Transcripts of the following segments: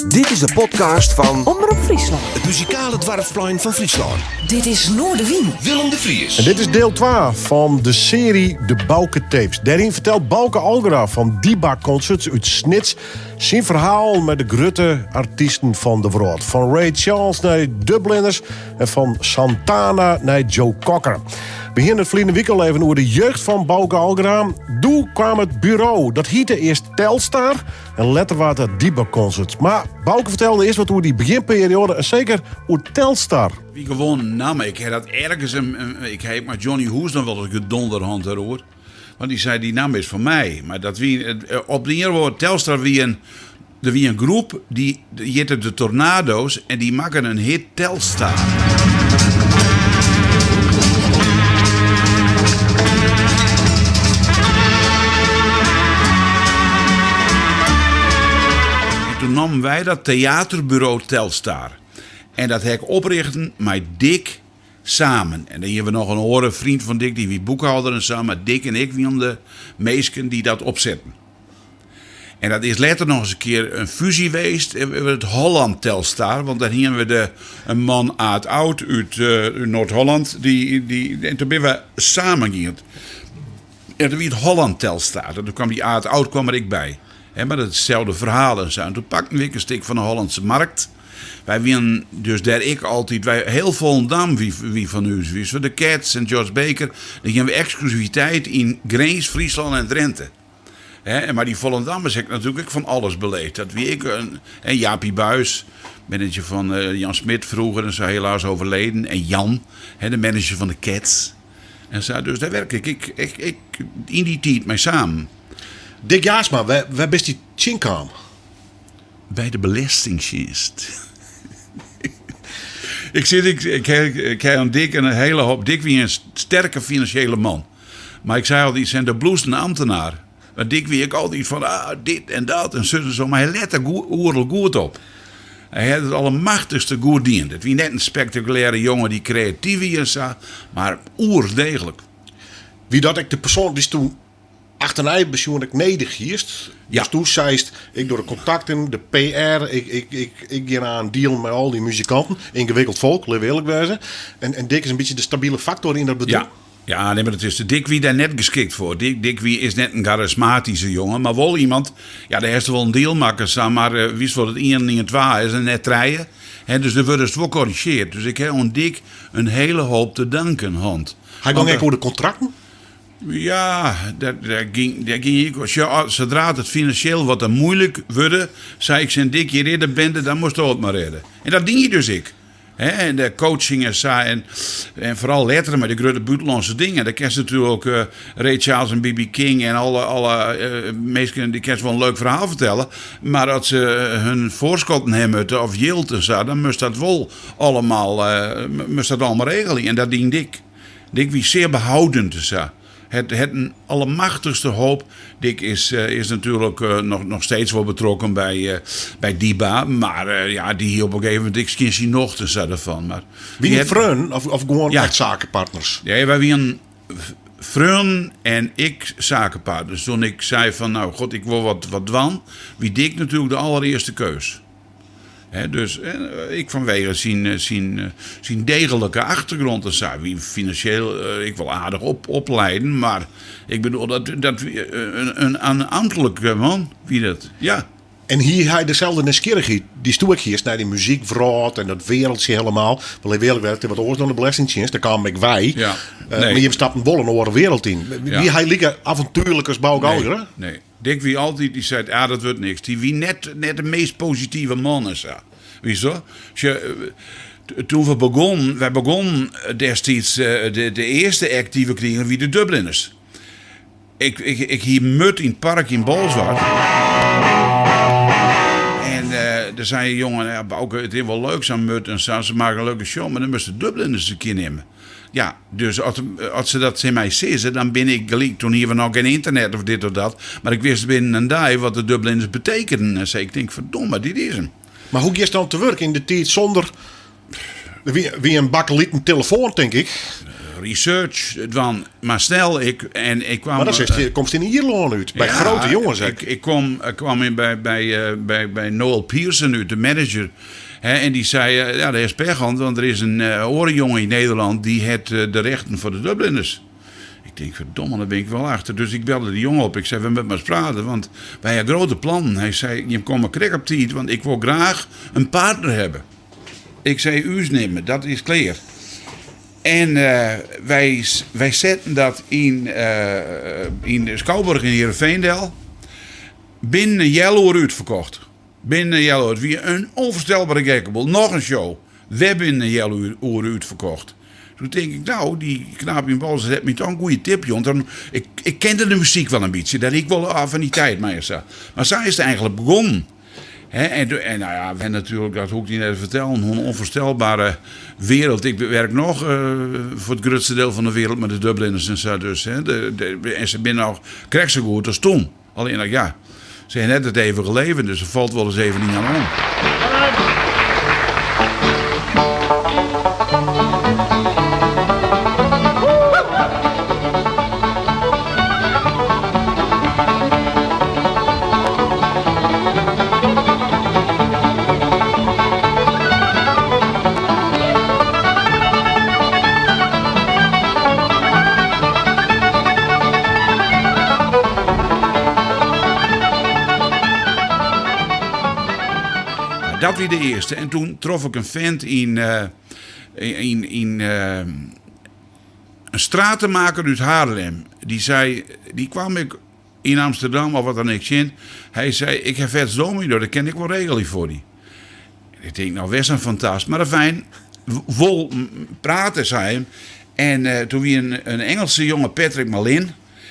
Dit is de podcast fan Omrop Fryslân. it muzikale doarpsplein fan Fryslân. Dit is Noardewyn. Willem de Vries. En dit is deel 2 fan de searje De Bauke Tapes. Dêryn fertelt Bauke Algra fan Diba Concerts út Snits syn ferhaal mei de grutte artysten fan de wrâld. Fan Ray Charles nei Dubliners en fan Santana nei Joe Cocker. We hiene it ferline wike al even oer de jeugd fan Bauke Algra. Doe kaam it buro. Dat hiette earst Telstar en letter waard dat Diba Concerts. Mar Bauke fertelde earst wat oer dy begjinperioade en seker oer Telstar. Wie gewoan in namme. Ik ha dat ergens, ik ha ek mei Johnny Hoes noch wolris gedonder hân dêroer. Want dy sei dy namme is fan my. Mar dat wie op de ien of Telstar wie in, der wie in groep dy hjitte de Tornado's en dy makken in hit Telstar. En toen nommen wy dat teaterburo Telstar. En dat ha ik oprjochte mei Dick samen. En dan hiene we noch in oare vriend fan Dick, dy wie boekhâlder en sa, mar Dick en ik wienen de minsken dy't dat opsetten. En dat is letter noch ris in kear in fúzje west, it Holland Telstar, want dêr hiene we de, in man Aad Oud út Noard-Holland, dy, dy, en toen binne we samen gien. En toen wie it Holland Telstar, en toen kwam dy Aad Oud kwam der ek by. Hè, mar dat is itselde ferhaal en sa. En toen pakten we ek in stik fan de Hollandse markt. Wy wienen dus dêr ek altyd, wy, hiel Volendam wie, wie fan ús, wie fan de Cats en George Baker. Dan hiene we eksklusiviteit yn Grins, Fryslân en Drinte. Hè, en mar dy Volendammers ha ik natuerlik ek fan alles beleefd. Dat wie ek in, en Japie Buis, manager fan eh, Jan Smit froeger en sa helaas overleden. En Jan, hè, de manager fan de Cats. En sa, dus dêr werke ik, ik, ik, ik yn dy tiid mei samen. Dick Jaarsma, wêr, wêr bist dy tsjinkaam? By de belestingtsjinst. ik sit, ik, ik, ik ha oan Dick in hiele hoop. Dick wie in sterke finansjele man. Mar ik sei altyd, zijn de bliuwst in ambtenaar. Want Dick wie ek altyd fan ah, dit en dat en sus en sa. Mar hy lette oeral goed op. Hy hat it allemachtichste goed dien. It wie net in spektakulêre jonge dy't kreatyf wie en sa, mar oerdeeglik. Wie dat ek de persoan dy'tst toen achternei besjoen ek nedich hiest? Ja. Dus doe seist, ik doch de kontakten, de PR, ik, ik, ik, ik gean oan dealen mei al dy muzikanten. Yngewikkeld folk, lit we earlik wêze. En, en Dick is in bytsje de stabile faktor yn dat bedriuw. Ja. Ja, nee, mar dat is, Dick wie dêr net geskikt foar. Dick, Dick wie, is net in charismatyske jonge, mar wol iemand, ja, dêr hast wol in deal makke sa, mar uh, witst wol dat ien en ien twa is en net trije. Hè, dus dêr wurdest wol korrizjeard. Dus ik ha oan Dick in hiele hoop te danken hân. Hy gong ek oer de kontrakten? Ja, dêr gyng, dêr gyng ik. Sjoch, sadra't it finansjeel wat te muoilik wurde, sei ik tsjin Dick, hjir is de binde, dan moatsto it mar rêde. En dat die hy dus ek. Hè, en de coaching en sa. En, en foaral letter mei de grutte bûtenlânske dingen. Dêr kinst natuerlik uh, Ray Charles en B.B. King en alle, alle uh, minsken, dy kinst wol in leuk ferhaal fertelle. Mar as se hun foarskotten ha moatte of jild en sa, dan moast dat wol allemaal, uh, moast dat allemaal regelje. En dat die Dick. Dick wie sear behoudend en sa. Het, het in allemachtichste hoop. Dick is, eh, is natuerlik eh, noch, noch steeds wol betrokken by, eh, by Diba. Mar ja, dy hie op in gegeven momint ek skjin syn nocht en sa derfan. Mar Wie die het freonen of, of gewoan Ja. echt sakepartners? Ja, wy wienen freonen en ik sakepartners. Toen ik sei fan, nou god, ik wol wat, wat dwaan, wie Dick natuerlik de allerearste keus. dus ek fanwege syn, syn, syn degelike achtergrond en sa. Wie finansjeel ek wol aardich op, opleiden, mar ik bedoel, dat, dat wie in, in, in amtlike man wie dat, ja. En hie hy deselde nijsgjirrichheid dy'tsto ek hiest nei dy muzykwrâld en dat wereldje helemaal? Want earlik wêze, it is wat oars dan de belestingtsjinst, dêr kaam ik wei. Ja, nee. Mar jim stapten wol in oare wereld yn. Ja. Wie hy like avontuerlik as Bauke Nee, Algra? nee. Dick wie altyd, dy seit, ah, dat wurdt niks. Dy wie net, net de meast positive man en sa. Witst wol? Sjoch, toen we begonnen, wy begonnen destiids, de, de earste act dy't we krigen wie de Dubliners. Ik, ik, ik hie mut yn it park yn Bolsward. En der sei in jonge, ja, Bauke, it is wol leuk sa'n mut en sa, se makke in leuke show, mar dan moatst de Dubliners in kear nimme. Ja, dus as, as se dat tsjin my sizze, dan bin ik gelyk. Toen hiene we noch gjin ynternet of dit of dat. Mar ik wist binnen in dei wat de Dubliners betekenen. En sei ik tink, ferdomme, dit is 'm. Mar hoe giest dan te wurk yn de tiid sûnder. Der wie, wie in bakkelieten telefoan, tink ik. research dwaan, mar snel. Ik, en ik kwam, Mar dan sitst, komst yn Ierlân út, by Ja, grote jonges ek. Ik kom, ik kwam in by Noel Pearson út, de manager. Hè, en dy sei, ja, dêr is pech oan, want der is in oare jonge yn Nederlân dy hat de rechten foar de Dubliners. Ik tink, ferdomme, dêr bin ik wol achter. Dus ik belde de jonge op. Ik sei, we moatte mar ris prate, want wy ha grutte plannen. Hy sei, jim komme krekt op tiid, want ik wol graach in partner hawwe. Ik sei, ús nimme, dat is klear. En wy setten dat yn de Skouboarch yn Heerenveen del. Binnen in healoere útferkocht. Binnen in healoere. It wie in ûnfoarstelbere gekkeboel. Noch in show. Wer binnen in healoere útferkocht. Doe tink ik, no, dy knaap yn Boalsert hat my toch in goede tip jûn. Dan, ik kende de muzyk wol in bytsje, dêr hie ik wol affiniteit mei en sa. Mar sa is it eigenlik begûn. Hè, en nou ja, en natuerlik, dat hoech ik dy net te fertellen, hoe in ûnfoarstelbere wereld. Ik werk noch foar it grutste diel fan de wereld mei de Dubliners en sa. Dus, hè, en se binne noch krekt sa goed as toen. Allinnich ja, se ha net it evige leven, dus der falt wolris even ien om. Dat wie de earste. En toen trof ik in fint yn in stratenmaker út Haarlem. Dy sei, dy kwam ik yn Amsterdam of wat dan ek tsjin. Hy sei, ik ha Fats Domino, dat kin ik wol regelje foar dy. Ik tink, no wer sa'n fantast. Mar afijn, wol prate, sei him. En toen wie in Engelse jonge, Patrick Malin,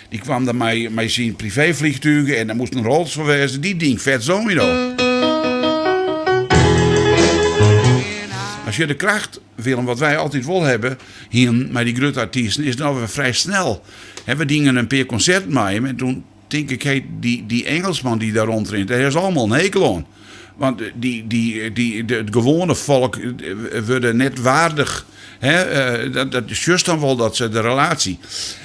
dy kwam dan mei syn privéfleantúch en der moast in Rolls foar wêze. Dy ding Fats Domino. As je de kracht, Willem, wat wy altyd wol hawwe hienen mei dy grutte artysten, is no wer frij snel. Hè, we dienen in pear konserten mei him en toen tink ik, hé, dy Engelsman dy't dêr rûnrint, dêr is allemaal in hekel oan. Want it gewoane folk wurde net waardich. Hè, dat sjochst dan wol, dat se de relaasje.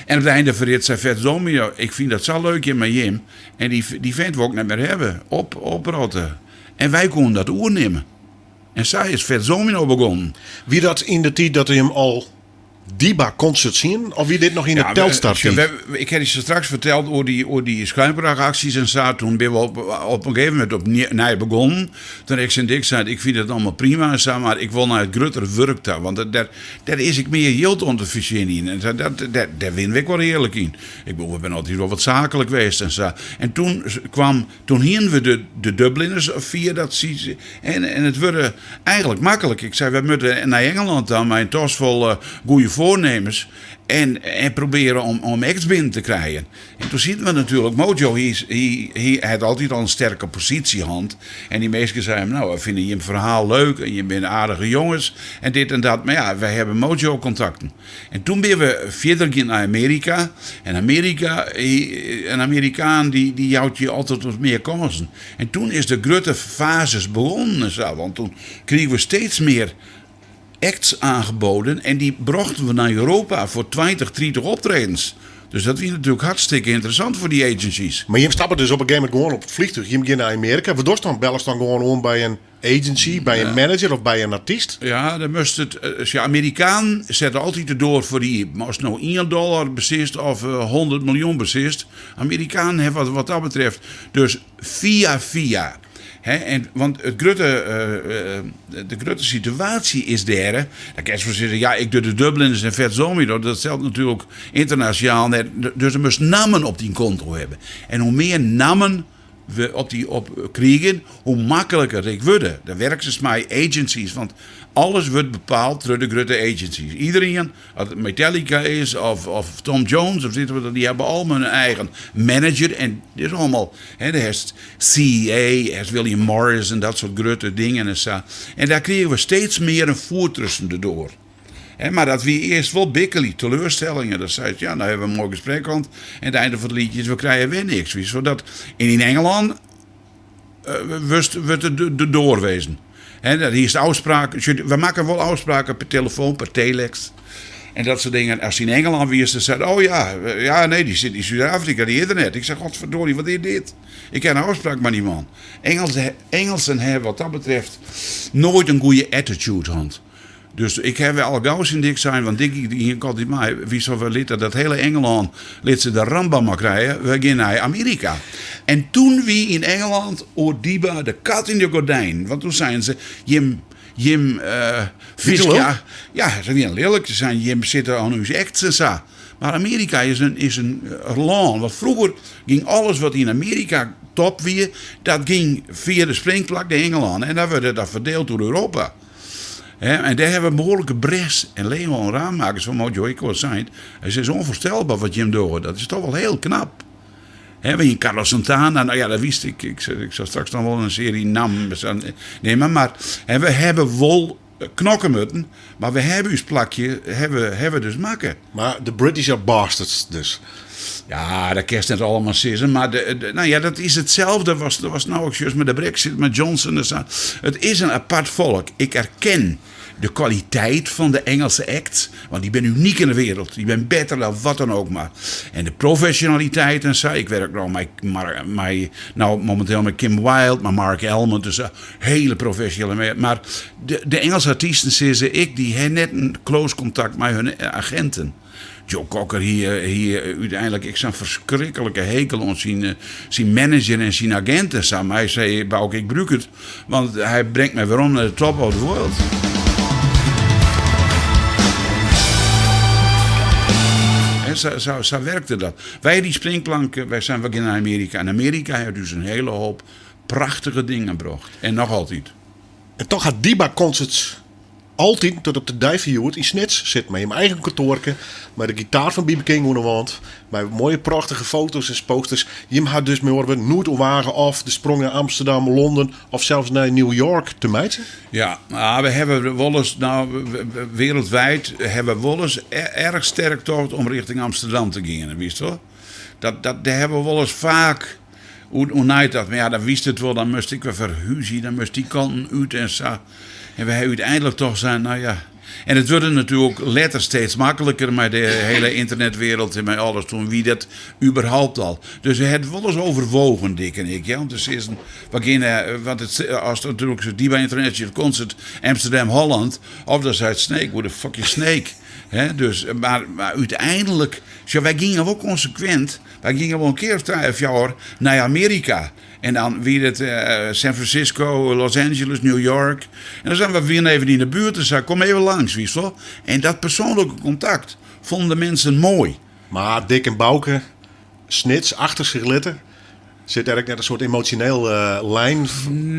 En op de einde fan de rit sei Fats Domino, ik fyn dat sa leuk hjir mei jim. En dy fint wol ik net mear hawwe, oprotte. En wy koenen dat oernimme. En sa is Fats Domino begûn. Wie dat yn de tiid dat jim al Diba Concerts hienen? Of wie dit noch yn de Telstar tiid? Ik ha dy straks ferteld oer dy schuimkraagaksjes en sa. Toen binne we op in gegeven momint opnij begûn. Toen ik tsjin Dick sei, ik fyn it allegear prima en sa, mar ik wol nei it gruttere wurk ta. Want dêr is ek mear jild oan te fertsjinjen. En sa, dêr winne we ek wol earlik yn. Ik bedoel, we binne altyd wol wat saaklik west en sa. En toen kwam, toen hienen we de Dubliners fia dat en it wurde eigenlik maklik. Ik sei, wy moatte nei Engelân ta mei in tas fol goede foarnimens en probearje om acts binnen te krijen. En toen sieten we natuerlik, Mojo hy hat altyd al in sterke posysje hân. En dy minsken seinen, no, wy fine jim ferhaal leuk en jim binne aardige jonges en dit en dat. Mar ja, wy hawwe Mojo kontakten. En toen binne we fierder gien nei Amearika. En Amearika, in Amerikaan dy jout je altyd wat mear kânsen. En toen is de grutte fases begûn en sa, want toen krigen we steeds mear acts aangeboden en dy brochten we nei Europa foar 20, 30 optredens. Dus dat wie natuerlik hartstikke ynteressant foar dy agencies. Mar jim stappe dus op in gegeven momint gewoan op it fleantúch. Jim gean nei Amearika. Wat dochst dan? Bellest dan gewoan oan by in agency, by in manager of by in artyst? Ja, dan moast it. Ja, Amerikanen sette altyd de doar foar dy iepen. Mar ast no ien dollar besitst of 100 miljoen besitst, Amerikanen hawwe wat dat betreft dus fia fia. Hè, en, want de grutte situaasje is dêr, dan kinst wol sizze, ja, ik doch de Dubliners en Fats Domino, dat stelt natuerlik ynternasjonaal net. Dus der moatst nammen op dyn konto hawwe. En hoe mear nammen we op dy op krigen, hoe makliker it wurde. Dan werkst se mei agencies, want alles wurdt bepaald troch de grutte agencies. Iedereen, as it Metallica is of Tom Jones of dit of dat, dy hawwe allemaal hun eigen manager. En dit is allemaal, hè, dêr hast CAA, hast William Morris en dat soart grutte dingen en sa. En dêr krigen we steeds mear in foet tusken de doar. Hè, mar dat wie earst wol bikkelje, teleurstellingen. Dan seist, ja, no hawwe we in moai gesprek hân. En it einde fan it lietsje is, we krije wer niks. Witst, dat, en yn Engelân wurdst, wurdt de doar wezen. Hè, dat hiest ôfspraken. Sjoch, we makken wol ôfspraken per telefoan, per telex. En dat soart dingen. As yn Engelân wiest, dan sei oh ja, ja nee, dy sit yn Súd-Afrika, dy is der net. Ik sei, godverdorie, wat is dit? Ik ha in ôfspraak mei dy man. Engelsen hawwe wat dat betreft noait in goede attitude hân. Dus ik ha al gau tsjin Dick sein, want Dick gie ek altyd mei, wy sille we litte dat hele Engelân, lit se de rambam mar krije, we gean nei Amearika. En toen wie yn Engeland oer Diba de kat yn de gordijn, want toen seinen se, jim, jim fiskje, ja, se wienen lilk, se seinen, jim sitte oan ús acts en sa. Mar Amearika is in, is in lân, want froeger gyng alles wat yn Amearika top wie, dat gyng fia de springplank nei Engelân en dan wurde dat ferdield oer Europa. En dêr hawwe we behoarlike bres en Léon Ramakers fan Mojo ek al sein, it is onvoorstelbaar wat jim dogge, dat is toch wol hiel knap. Hè, we hiene Carlos Santana, no ja, dat wist ik, ik sil straks noch wol in searje nammen neame, mar hè, we hawwe wol knokke mutten, mar we hawwe ús plakje hawwe we dus makke. Mar de British are bastards dus. Ja, dat kinst net alleman sizze, mar de, nou ja, dat is itselde as was no ek sjochst mei de Brexit, mei Johnson en sa. It is in apart folk. Ik erken de kwaliteit fan de Engelse acts, want dy binne unyk yn de wereld. Dy binne better dan wat dan ook mar. En de professionaliteit en sa. Ik werk no mei, mei no mominteel mei Kim Wilde, mei Marc Almond, dus hele profesjonele. Mar de, de Engelse artysten sizze ek, dy ha net in close kontakt mei hun aginten. Joe Cocker hie, hie úteinlik ek sa'n ferskriklike hekel oan syn, syn manager en syn agint en sa. Mar hy sei, Bauke, ik brûk it, want hy bringt my werom nei de top of the world. En sa, sa, sa werkte dat. Wy dy springplank, wy seinen, we gean nei Amearika. En Amearika hat ús in hele hoop prachtige dingen brocht. En noch altyd. En toch hat Diba Concerts altyd tot op de dei fan hjoed yn Snits sit mei jim eigen kantoarke, mei de gitaar fan BB King oan de wand, mei moaie prachtige foto's en posters. Jim ha dus mei oare wurden noait oerwage of de sprong nei Amsterdam, Londen of sels nei New York te meitsjen? Ja, we hawwe wolris, no, wereldwijd hawwe we wolris erch sterk tocht om rjochting Amsterdam te gean, witst wol. Dat, dat, dêr hawwe we wolris faak oer neitocht. Mar ja, dan witst it wol, dan moast ik wer ferhúzje, dan moast dy kanten út en sa. En we hawwe úteinlik toch sein, no ja. En it wurde natuerlik letter steeds makliker mei de hele ynternetwereld en mei alles. Toen wie dat überhaupt al. Dus we hawwe it wolris overwogen, Dick en ik, ja, om te sizzen, we geane, want it, as natuerlik Diba International Concert Amsterdam Holland, of dan seit Sneek, who the fuck is Sneek? Hè, dus, mar, mar úteinlik, sjoch, wy gyngen wol konsekwint, wy gyngen wol in kear of trije of fjouwer nei Amearika. En dan wie it San Francisco, Los Angeles, New York. En dan seinen we, we wienen even yn de buert en sa, kom even langs, witst wol. En dat persoanlike kontakt fûnen de minsken moai. Mar Dick en Bauke Snits achter sich litte, sit dêr ek net in soart emosjoneel lijn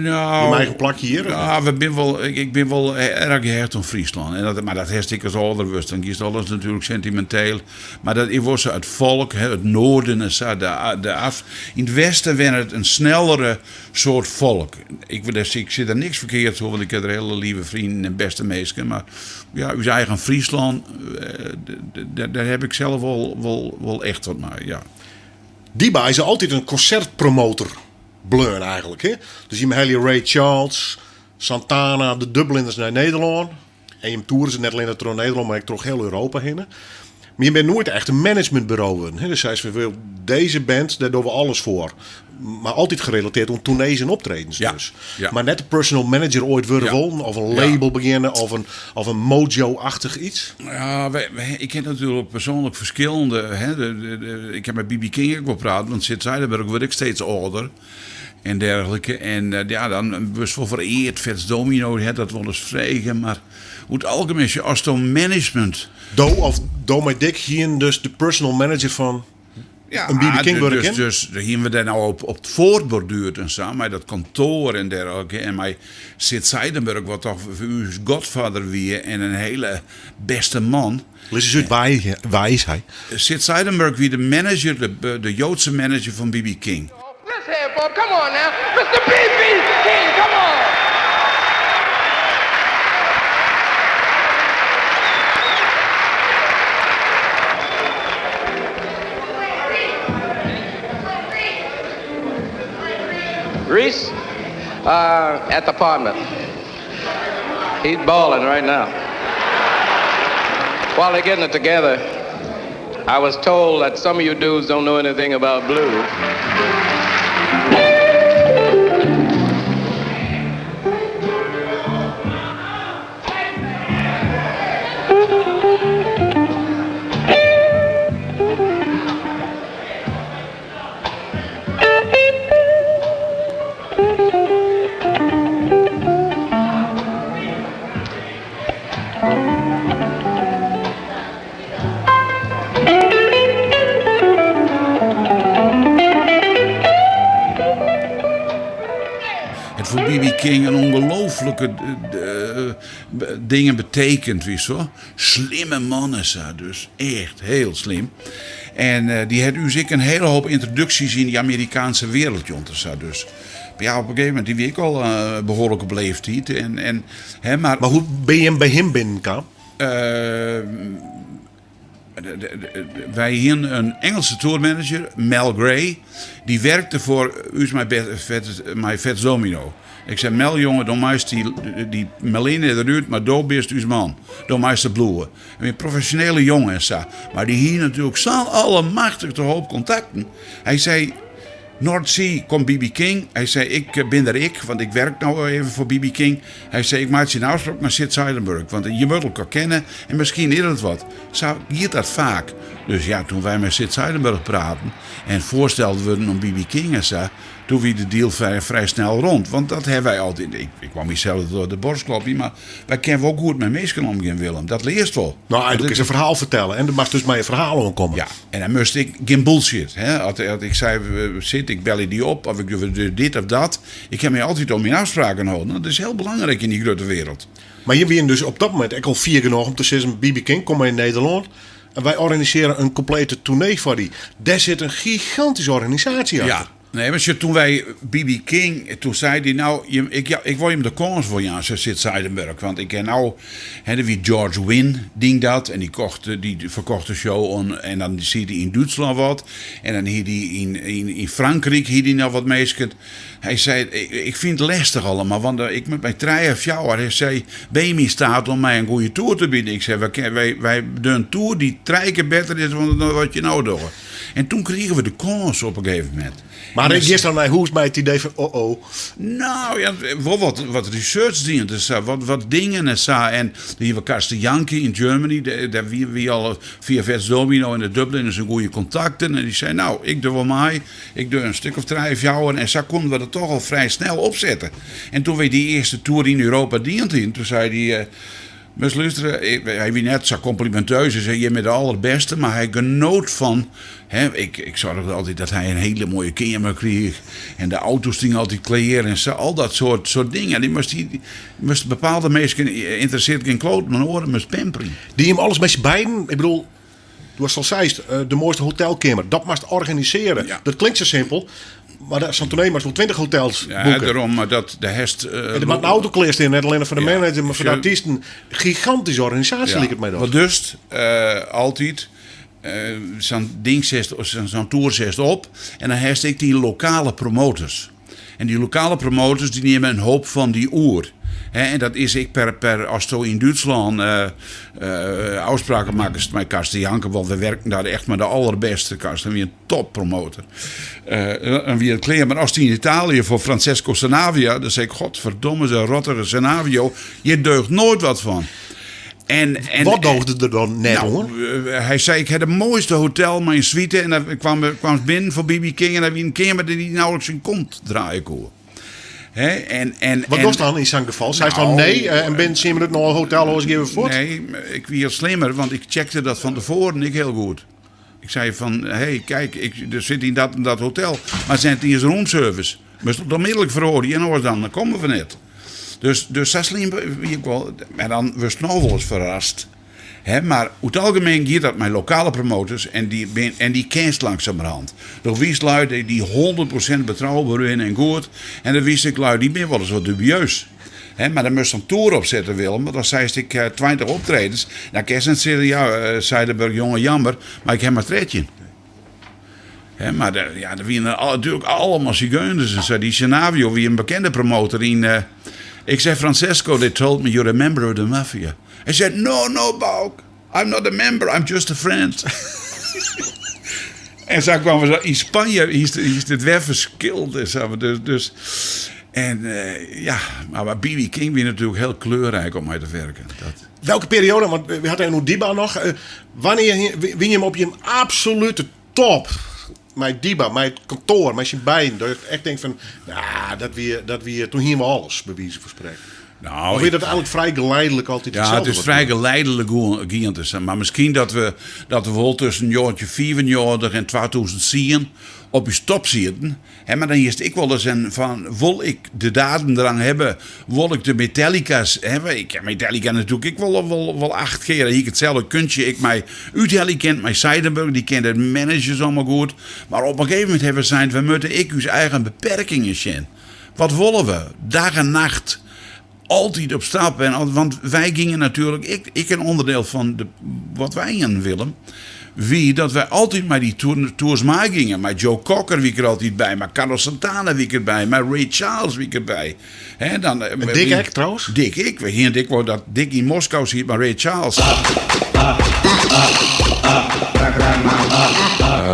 No, yn eigen plakje hjir? Ja, we bin wol, ik bin wol erch gehecht oan Fryslân. En dat, mar dat hast ek as âlder wurdst, dan giest alles natuerlik sentiminteel. Mar dat is wol sa, it folk, it noarden en sa, de af, yn it westen wennet in snellere soart folk. Ik, ik sis der niks ferkeards oer, want ik ha der hiele leave freonen en bêste minsken. Mar ja, ús eigen Fryslân, dêr ha ik sels wol, wol, wol echt wat mei, ja. Diba is altyd in konsertpromotor bleaun eigentlik. Hè? Dus jim helje Ray Charles, Santana, de Dubliners nei Nederlân. En jim toeren se net allinne troch Nederlân, mar ek troch hiel Europa hinne. Mar jim binne noait echt in managementburo wurden. Hè? Dus seist fan, dizze band, dêr dogge we alles foar. Mar altyd gerelateerd oan toernees en optredens dus. Mar net de personal manager oait wurde wollen, of in label begjinne, of in Mojo-achtich iets. Ja, ik ha natuerlik persoanlik ferskillende. Hè, ik ha mei BB King ek wol praat, want Sid Sijdenberg wurdt ek steeds âlder en dergelike. En ja, dan wurdst wol fereard. Fats Domino hat dat wolris frege, mar oer it algemien, as it om management. Do of do mei Dick hienen dus de personal manager fan Ja, in BB King wurde kin? Dus hienen we dêr no op it foarborduerd en sa, mei dat kantoar en dergelike. En mei Sid Sijdenberg, wat toch foar ús godfather wie en in hiele bêste man. Lis ris út, wa is hy? Sid Sijdenberg wie de manager, de Joadse manager fan BB King. Let's hear it for him. Come on now. Mr. BB King, come on. Reese, at the apartment. He's balling right now. While they're getting it together, I was told that some of you dudes don't know anything about blues. Het foar BB King in ongelooflike dingen betekend, witst wol. Slimme man is dat dus, echt heel slim. En dy hat ús ek in hiele hoop yntroduksjes yn dy Amerikaanske wereld jûn en sa dus. Ja, op in gegeven momint, dy wie ek al behoarlik op leeftiid. En, en, hè, mar, Mar hoe binne jim by him binnenkaam? Wy hienen in Engelse tourmanager, Mel Gray. Dy werkte foar ús mei Fats Domino. Ik sei, Mel jonge, do meist dy Meline derút, mar do bist ús man. Do meist der bliuwe. Wie in profesjonele jonge en sa. Mar dy hie natuerlik sa'n allemachtige hoop kontakten. Hy sei, North Sea komt BB King. Hy sei, ik bin der ek, want ik werk no even foar BB King. Hy sei, ik meitsje in ôfspraak mei Sid Seidenberg, want je moatte elkoar kenne en miskien is it wat. Sa giet dat faak. Dus ja, toen wy mei Sid Seidenberg praten en foarsteld wurden oan BB King en sa, Toen wie de deal frij snel rond. Want dat hawwe wy altyd. Ik wol mysels net op de borst klopje, mar wy kinne wol goed mei minsken omgean, Willem. Dat learst wol. No, eigentlik is in ferhaal fertelle en do moatst dus mei in ferhaal oankomme. Ja, en dan moast ik gjin bullshit. Hè? As ik sei, Sid, ik belje dy op, of ik doe dit of dat. Ik ha my altyd oan myn ôfspraken holden. Dat is hiel belangryk yn dy grutte wereld. Mar jim wienen dus op dat momint ek al fier genôch om te sizzen, BB King, kom mar yn Nederlân. En wy organisearje in komplete toernee foar dy. Dêr sit in gigantyske organisaasje achter. Ja, nee, mar sjoch, toen wy BB King, toen sei dy, nou, jim, ik, ja, ik wol jim de kâns wol jaan, sei Sid Seidenberg. Want ik ken nou, hè, der wie George Wynn, die dat, en dy kocht, dy ferkocht de show oan, en dan siet hy yn Dútslân wat, en dan hie dy yn, yn, yn Frankryk hie dy noch wat minsken. Hy sei, ik fyn it lestich allemal, want ik moat mei trije, fjouwer. Hy sei, binne jim yn steat om my in goede toer te bieden? Ik sei, wy dogge in toer dy't trije kear better is dan wat je no dogge. En toen krigen we de kâns op in gegeven momint. Mar giest dan nei hûs mei it idee fan oh oh. Nou ja, wol wat research dien en sa, wat dingen en sa. En dan hiene we Karsten Jahnke yn Germany, dêr wie wy al fia Fats Domino en de Dubliners in goede kontakten. En dy sei, nou, ik doe wol mei. Ik doe in stik of trije, fjouwer en sa koenen we dat toch al frij snel opsette. En toen wy dy earste toer yn Europa dien hienen, toen sei dy, Moatst lústere, hy wie net sa kompliminteus, hy sei, jim binne de allerbêste, mar hy genoot fan, hè, ik, ik soarge altyd dat hy in hiele moaie keamer krige en de auto stie altyd klear en sa, al dat soart, soart dingen. Dy moast, dy moast bepaalde minsken ynteressearret gjin kloot, mar oaren moast pamperje. Die jim alles mei syn beiden? Ik bedoel, Do hast al seist, de moaiste hotelkeamer, dat moatst organisearje. Ja. Dat klinkt sa simpel, mar sa'n toernee moatst wol 20 hotels Ja, boeken. dêrom, mar dat de hest. En der moat in auto klear stean, net allinnich foar de Ja. manager, mar foar de Sjoch. artysten. Gigantyske organisaasje Ja. liket my dat. Wat dus, altyd, sa'n ding setst, sa'n toer setst op en dan hast ek dy lokale promoters. En dy lokale promoters dy nimme in hoop fan dy oer. En dat is ek per, per asto yn Dútslân ôfspraken makkest mei Karsten Jahnke, want we werken daar echt mei de allerbêste. Karsten wie in toppromotor. Dan wie it klear. Mar ast yn Italië foar Francesco Sanavia, dan sei ik, godverdomme, se rottige Sanavio, hjir deugt noait wat fan. En, en, Wat doogde der dan net nou, oan? Hy sei, ik ha de moaiste hotel mei in suite. En dan kwam binnen foar BB King en dan wie in keamer dêr't hy nauwelijks syn kont draaie koe. Hè, en, Wat en, dochst dan yn sa'n gefal? Seist dan Nou, nee en binnen tsien minuten nei in hotel, oars gean we fuort? Nee, ik wie slimmer, want ik checkte dat fan tefoaren ek hiel goed. Ik sei fan, hey, kijk, ik, der sit yn dat en dat hotel, mar se net iens roomservice. Moatst it onmiddellik feroarje en oars dan komme we net. Dus, dus sa slim wie ik wol. Mar dan wurdst noch wolris ferrast. Hè, mar oer it algemien giet dat mei lokale promoters en dy, bin, en dy kenst langsumerhand. Do witst lui dy't 100% betrouber binne en goed. En dan witst ek lui dy binne wolris wat dubieus. Hè, mar dan moatst in toer opsette, Willem, want dan seist ik 20 optredens. Dan kinst net sizze, ja, Seidenberg, jonge, jammer, mar ik ha mar 13. Hè, mar der, ja, der wiene al, natuerlik allemal sigeuners en sa. Dy Sanavio wie in bekende promotor yn... ik sei, Francesco, they told me you're a member of the mafia. Hy sei, no, no, Bouk. I'm not a member, I'm just a friend. En sa kwamen we yn Spanje, is it wer ferskil. Dus, dus, en ja, mar BB King wie natuerlik hiel kleurryk om mei te wurken. Dat. Welke periode, want we hadden even Diba noch. Wannear wie jim op jim absolute top? Mei Diba, mei it kantoar, mei syn beiden. Dat je echt tinkt fan, nou, dat wie, toen hiene we alles, by wize fan sprekken. Nou, Of wie dat eigentlik frij geleidelijk altyd Ja, itselde? it is frij geleidelijk gien te zijn. Mar miskien dat we wol tusken 1995 en 2010 op ús top sieten. Hè, mar dan hiest ek wolris in fan, wol ik de Dadendrang hawwe, wol ik de Metallica's hawwe. Ik ha Metallica natuerlik ek wol acht kear. Hie ik itselde kunstje ek mei úthelje kind, mei Seidenberg, dy ken de managers allemaal goed. Mar op in gegeven momint hawwe we sein, we moatte ek ús eigen beperkingen sjen. Wat wolle we? Dag en nacht altyd op stap. En, want wy gyngen natuerlik, ek in ûnderdiel fan de, wat wy hienen, Willem, wie dat wy altyd mei dy tours meigyngen. Mei Joe Cocker wie ik der altyd by, mei Carlos Santana wie ik derby, mei Ray Charles wie ik derby. Hè, dan, En Dick ek trouwens? Dick ek. We hienen ek wol dat Dick yn Moskou siet mei Ray Charles.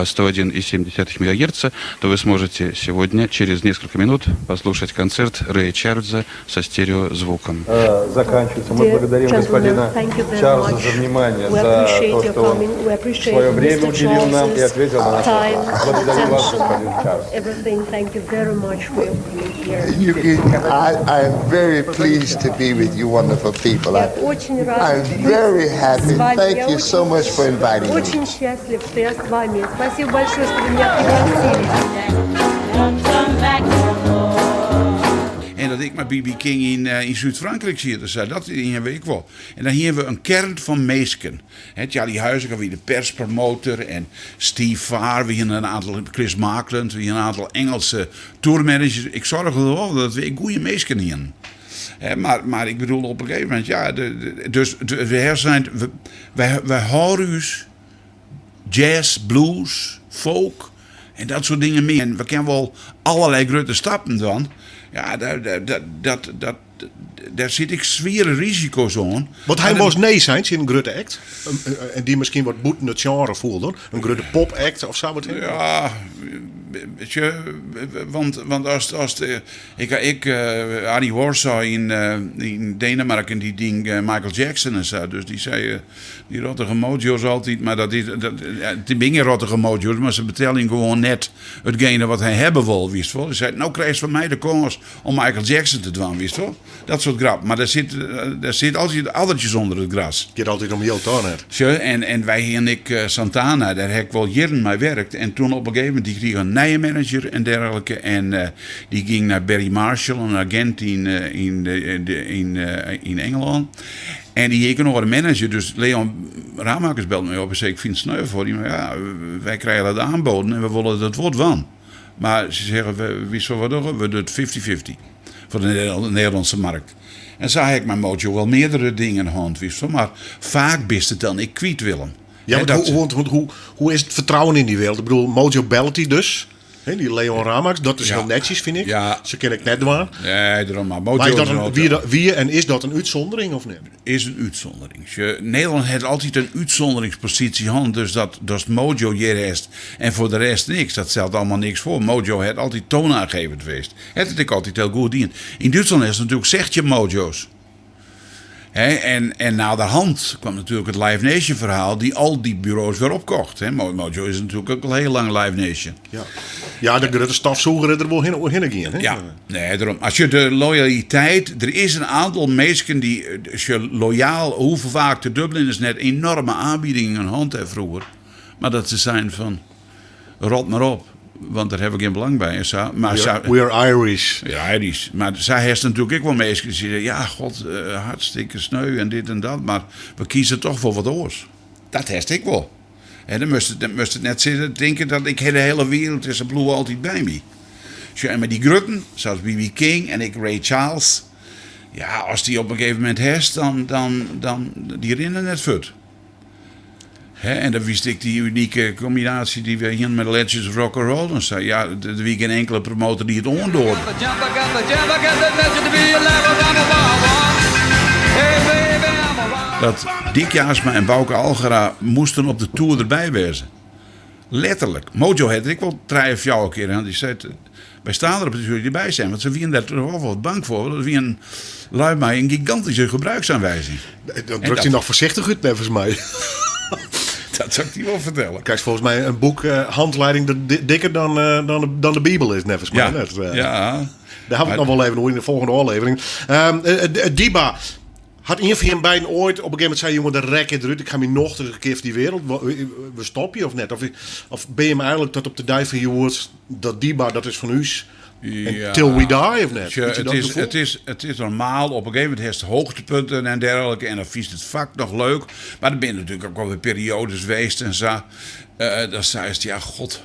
101,7 мегагерца, то вы сможете сегодня через несколько минут послушать концерт Рэя Чарльза со стереозвуком. Заканчивается. Мы Dear благодарим gentlemen, господина thank you very Чарльза much. за внимание, We за appreciate то, your что он coming. We appreciate свое время Mr. уделил нам и Charles's ответил на наши time, вопросы. Благодарю вас, attention, господин Чарльз. everything. Thank you very much for your coming here. I am very pleased to be with you wonderful people. Я очень рад I'm быть very happy. с вами. Thank Я you so much for inviting me. Очень счастлив, что я с вами. Спасибо большое, что вы меня пригласили. En dat ik mei BB King yn Súd-Frankryk siet, dus dat hiene we ek wol. En dan hiene we in kearn fan minsken. Hè, Charlie Huizinga wie de perspromotor en Steve Farr, wie in oantal, Chris Markland, wie in oantal Ingelske tourmanagers. Ik soarge der wol dat we goede minsken hienen. Hè, mar ik bedoel, op in gegeven momint, ja, dus we zijn, wy hâlde ús jazz, blues, folk en dat soart dingen mear. En we kinne wol allerlei grutte stappen dwaan. Ja, dêr sit ek swiere risiko's oan. Want hy Maar moast nee sein tsjin in grutte act. En dy miskien wat bûten it sjenre foel. In grutte pop act of sa. Wat Ja, weet je, want as de, ik Harry Warsaw yn Denemarken, dy die Michael Jackson en sa. Dus dy sei, dy rottige mojo's altyd, mar dat is, dat, ja, it binne gjin rottige mojo's, mar se betelje gewoan net itgene wat hy hawwe wol, witst wol. Hy sei, no krijst fan my de kâns om Michael Jackson te dwaan, witst wol. Dat soart grap. Mar dêr sit altyd addertsjes ûnder it gras. It giet altyd om jild dan net. Sjoch, en wy hiene ek Santana, dêr ha ik wol jierren mei wurke. En doe op in gegeven momint, dy krige in nije manager en dergelike. En dy gyng nei Barry Marshall, in agint yn Ingelân. En dy hie ek noch in manager, dus Leon Ramakers belde my op en sei, ik fyn it sneu foar dy, mar ja, wy krije dat oanbean en we wolle dat wol dwaan. Mar se sizze, witst wat we dogge? We dogge it 50-50 foar de Nederlânske merk. En sa ha ik mei Mojo wol meardere dingen hân, witst wol, mar faak bist it dan ek kwyt, Willem. Ja, Hè, want hoe is it fertrouwen yn dy wereld? Ik bedoel, Mojo bellet dy dus. Hè, dy Leon Ramakers, dat is hiel netsjes, fyn ik. Se kin ik net dwaan. Nee, dêrom mar. Mojo Mar is dat is in, altyd wie en is dat in útsûndering of net? Is in útsûndering. Nederlân hat altyd in útsûnderingsposysje hân, dus dat Mojo hjir is en foar de rest niks. Dat stelt allegear niks foar. Mojo hat altyd toonaangevend west. Hat it ek altyd hiel goed dien. Yn Dútslân is it natuerlik 16 Mojo's. Hè, en naderhand kwam natuerlik it Live Nation ferhaal, dy't al dy buro's wer opkocht. Hè. Mojo is natuerlik ek al hiel lang Live Nation. Ja, ja, de grutte stofsûger der wol hinne gean. Hè? Ja, nee, dêrom. As je de loyaliteit, der is in oantal minsken dy't, as je loyaal, hoe faak de Dubliners net enoarme oanbiedingen hân ha froeger, mar dat se seinen fan, rot mar op, want dêr ha we gjin belang by en sa. Mar We are Irish. Ja, Irish. Mar sa hast natuerlik ek wol minsken dy't sizze, ja, god, hartstikke sneu en dit en dat, mar we kieze dochs foar wat oars. Dat hast ek wol. En dan moatst it net sizze, tinke dat ik de hiele wereld is, se bliuwe altyd by my. Sjoch, en mei dy grutten, sa as B.B. King en ek Ray Charles, ja, as dy op in gegeven momint hast, dan dy rinne net fuort. Hè, en dan wist ik dy unike kombinaasje dy't we hjir mei de Legends of Rock and Roll en sa. Ja, der wie gjin inkelde promotor dy't it oandoarde. Got the jump, I got the jump, I got the legend to be alive, I'm a wild one. Hey baby, I'm a wild Dat Dick Jaarsma en Bauke Algera moasten op de toer derby wêze. Letterlik. Mojo hat der ek wol trije, fjouwer kear en dy sei, wy stean der op dat jullie derby zijn. Want se wienen dêr toch wol wat bang foar. Want dat wie in lui mei in gigantische gebruiksaanwijzing. Dat drukt hy noch foarsichtich út, neffens my. Dat sil ik dy wol fertelle. Krijst folgens my in boek eh, handleiding dat dikker dan, eh, dan, de, dan de Bibel is, neffens my. Ja. Net, eh. Ja. Dêr ha we it noch wol even oer yn de folgjende ôflevering. Diba, hat ien fan jim beiden oait op in gegeven momint sei, jonge, de rek is derút, ik ha myn nocht ris in kear fan dy wereld, we stopje of net? Of, of bin jim eigentlik tot op de dei fan hjoed, dat Diba, dat is fan ús, en Ja. till we die of net? Sjoch, Weet je het, dat is, gevoel? het, is, het is normaal, op een gegeven moment hast hoogtepunten en dergelijke. En dan fynst it fak noch leuk. Mar der binne natuerlik ek wol wer perioades west en sa. Eh, dan seist, ja, god.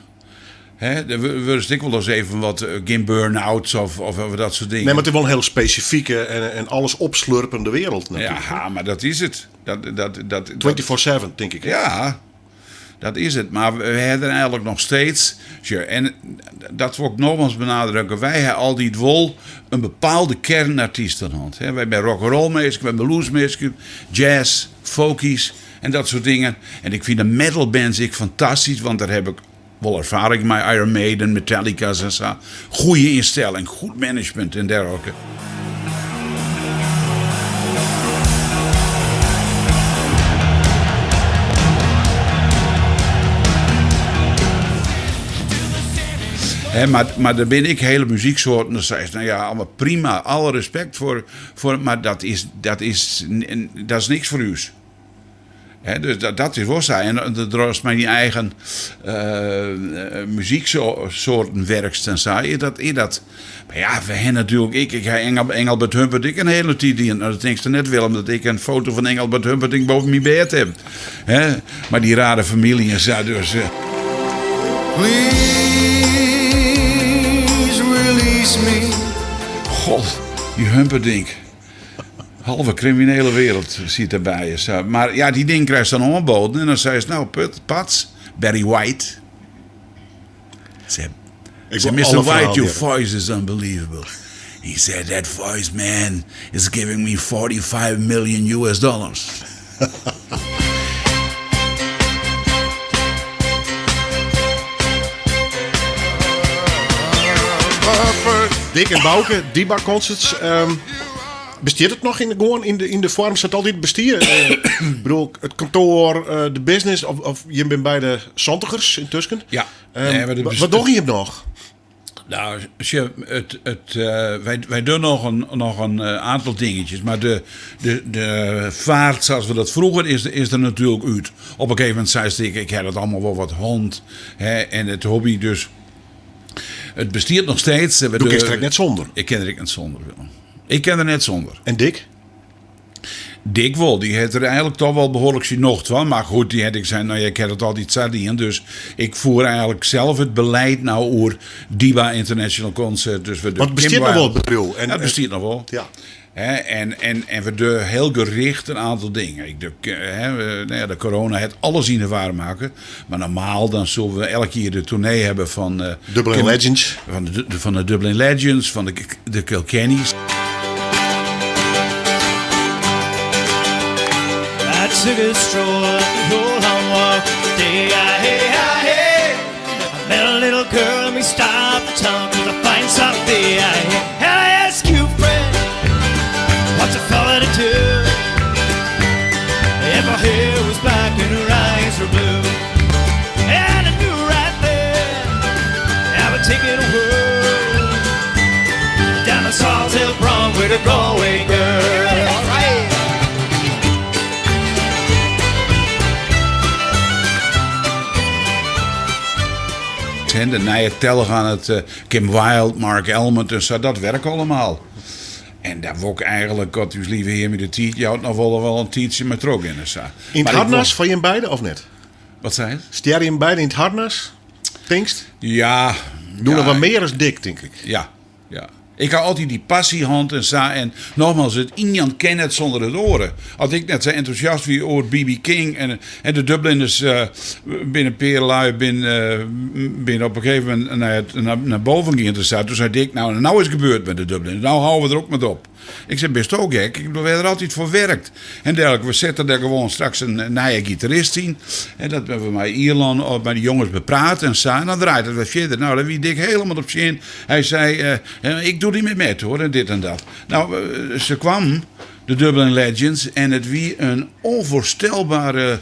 Hè, dan wurdst ek wolris even wat, eh, gjin burn-outs of dat soart dingen. Nee, mar it is wol in hiel spesifike en alles opslurpende wereld natuerlik. Ja, mar dat is it. Dat, 24-7, tink ik. Ja, dat is it. Mar we hawwe der eigentlik noch steeds. Sjoch, en dat wol ik nochmals benadrukke. Wy hawwe altyd wol in bepaalde kern artysten hân. Hè, wy binne rock'n'roll minsken, wy binne blues minsken, jazz, folkies en dat soart dingen. En ik fyn de metal bands ek fantastysk, want dêr haw ik wol erfaring mei Iron Maiden, Metallica's en sa. Goede ynstelling, goed management en dergelike. Hè, mar der binne ek hiele muzyksoarten, dan seist, no ja, allemaal prima, alle respekt foar, mar dat is niks foar ús. Hè, dus dat is wol sa. En ast mei dyn eigen muzyksoarten werkst en sa, is dat. Mar ja, we hawwe natuerlik ek, ik ha Engelbert Humperdinck in hiele tiid dien. No, dan tinkst net, Willem, dat ik in foto fan Engelbert Humperdinck boppe myn bêd haw. Hè? Mei dy rare famylje en sa, dus. Please release me. God, dy Humperdinck. Halve kriminele wereld siet derby. Sa. Mar ja, dy ding krijst dan oanboden en dan seist, no, put, pats, Barry White. Said, Ik said, wil Mr. alle White, verhalen your hearre. voice is unbelievable. He said, that voice, man, is giving me 45 million US dollars. Dick en Bauke, Diba Concerts. Bestiet it noch yn de, gewoan yn de foarm sa't it altyd bestie? Ik bedoel, it kantoar, de business, of jim binne beide santigers yntusken. Ja. Nee, mar dat Wat dogge jim noch? Nou, sjoch, wy dogge noch in aantal dingetjes, mar de vaart sa't we dat froeger is der natuerlik út. Op in gegeven momint seist ik, ik ha dat allemaal wol wat hân, hè, en it hobby dus. It bestiet noch steeds. Do kinst der ek net sûnder. Ik kin der ek net sûnder, Willem. Ik kin der net sûnder. En Dick? Dick wol, dy hat der eigentlik toch wol behoarlik syn nocht fan. Mar goed, dy hat ek sein, no ja, ik ha dat altyd sa dien. Dus ik fier eigentlik sels it belied no oer Diba International Concert. Dus we Want it bestiet noch wol, it bedriuw. En, Ja, it bestiet noch wol. Ja. Hè, en we dogge hiel gericht in oantal dingen. Ik, de, hè, we, no ja, de corona hat alles yn 'e war makke. Mar normaal dan soene we elk jier de toernee hawwe fan Dublin Legends. Fan de Dublin Legends, fan de Kilkennys. I took a stroll up the old long walk. Day, I, hey, I, hey. I met a little girl and we stopped to talk with a fine soft day. I, hey. And I ask you, friend, what's a fella to do? If her hair was black and her eyes were blue. And I knew right then I would take it a whirl down the Salthill Prom with a Galway girl. All right. De nije telch oan it, Kim Wilde, Marc Almond en sa, dat wurket allemaal. En dêr wol ik eigentlik, God ús leave Hear my de tiid jout, noch wol in tiidsje mei trochgean en sa. Yn it Mar ik harnas wol fan jim beide of net? Wat sei je? Steane jim beide yn it harnas, tinkst? Ja. Doe Ja, noch wat mear as Dick, tink ik. Ja, ja. Ik ha altyd dy passy hân en sa. En nogmaals, it ien kin net sûnder it oare. As ik net sa entûsjast wie oer BB King en de Dubliners binne in pear lui binne op in gegeven momint nei boven gien te sa. Doe sei Dick, no, no is it gebeurd mei de Dubliners. No hâlde we der ek mei op. Ik sei, bist ook gek? Ik bedoel, we hebben er altijd voor werkt. En dergelijke, we zetten daar gewoon straks een nije gitarist in. En dat hebben we met Ierland, of met de jongens bepraat en zo. En dan draait het weer verder. Nou, dan wie Dick helemaal op zin. Hij zei, ik doe die met met hoor, en dit en dat. Nou, ze kwam, de Dublin Legends, en het wie een onvoorstelbare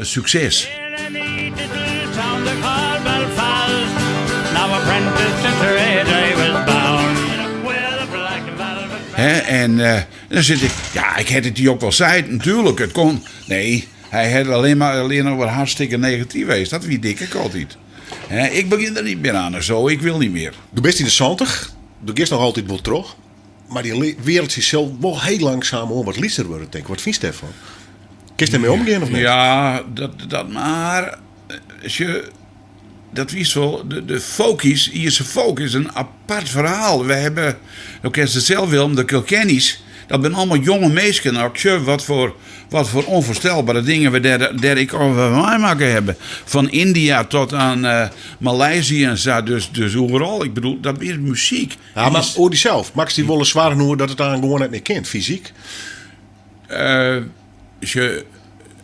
succes. Now apprentice to trade I was bound. With a black velvet. Hè, en dan zit ik, ja, ik had het die ook wel zei, natuurlijk, het kon. Nee, hij had alleen nog maar hartstikke negatief geweest. Dat wie dik ik altijd. Hè, ik begin er niet meer aan en zo, ik wil niet meer. Du bist in de 70, du gist nog altijd wel terug. Maar die wereld is zelf wel heel langzaam om wat lieser worden, denk ik. Wat vind je daarvan? Kun je ermee omgaan of niet? Ja, dat maar. Als je, dat wist wel, de folkies, Ierse folk is een apart verhaal. We hebben, ook ken ze het zelf Willem, de Kilkennys. Dat zijn allemaal jonge meisjes. Nou, tje, wat voor onvoorstelbare dingen we daar ik over meemaken hebben. Van India tot aan Maleisië en zo. Dus overal. Ik bedoel, dat is muziek. Ja, maar hoor die zelf. Max die wollen zwaar noemen dat het aan gewoon net meer kent, fysiek.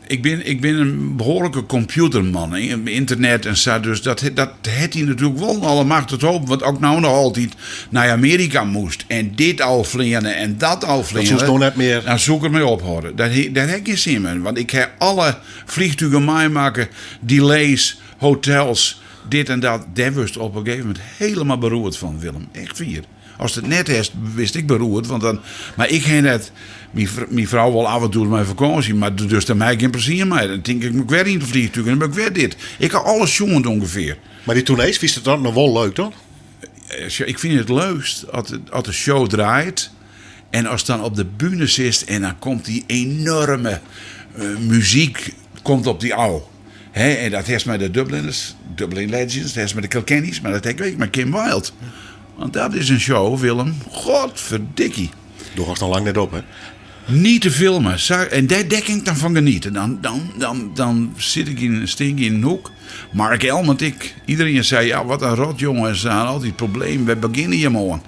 Ik ben een behoorlijke computerman, hè. Internet en zo. Dus dat had hij natuurlijk wel alle macht het hoop. Want ook nou nog altijd naar Amerika moest. En dit al vliegen en dat al vliegen. Dat zoekt nog net meer. Dan zoek ik mee ophouden. Daar heb ik geen zin in. Want ik heb alle vliegtuigen meemaken. Delays, hotels, dit en dat. Daar was op een gegeven moment helemaal beroerd van, Willem. Echt vier. Als het net is, wist ik beroerd. Want dan, maar ik ging net... Mijn vrouw wil af en toe mijn vakantie, maar dus daar maak ik geen plezier mee. Dan denk ik, moet ik weer in het vliegtuig en dan ben ik weer dit. Ik had alles jongen ongeveer. Maar die tournees, vind je het dan nog wel leuk dan? Ik vind het leukst als de show draait en als het dan op de bühne zit en dan komt die enorme muziek komt op die ouw. Hè, en dat heeft met de Dubliners, Dublin Legends, dat heeft met de Kilkennys, maar dat heb ik met Kim Wilde. Want dat is een show, Willem. Godverdikkie. Doe was nog lang net op, hè? Niet te filmen. En daar kan ik dan van genieten. Dan zit ik in, stink in een hoek. Mark Elmond, ik. Iedereen zei, ja, wat een rot, jongen. Ze hadden altijd problemen. We beginnen hier morgen.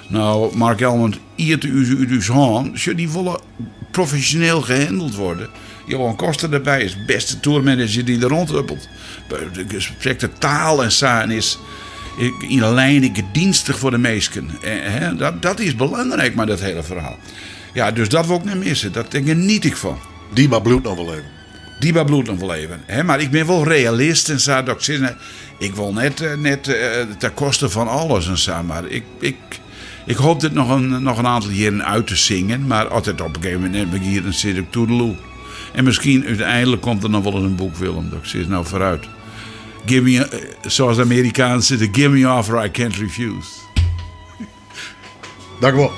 Nou, Mark Elmond, hier te u, u, u, haan, zullen die volle professioneel gehandeld worden. Johan Koster erbij is de beste tourmanager die er rondhuppelt. Spreekt de taal en zo en is in een lijn ik dienstig voor de meesten. Hè, dat is belangrijk, maar dat hele verhaal. Ja, dus dat wil ik niet missen. Dat geniet ik van. Diba bloedt nog wel even. Diba bloedt nog wel even. Hè? Maar ik ben wel realist en zo. Dat ik zin, ik wil net ten koste van alles en zo. Maar ik hoop dit nog een aantal jaren uit te zingen. Maar altijd op een gegeven moment ben ik hier en zit ik toedeloe. En misschien uiteindelijk komt er nog wel eens een boek, Willem. Dat ik zeg nou vooruit. Give me a zoals de Amerikanen zitten, give me an offer I can't refuse. Dank u wel.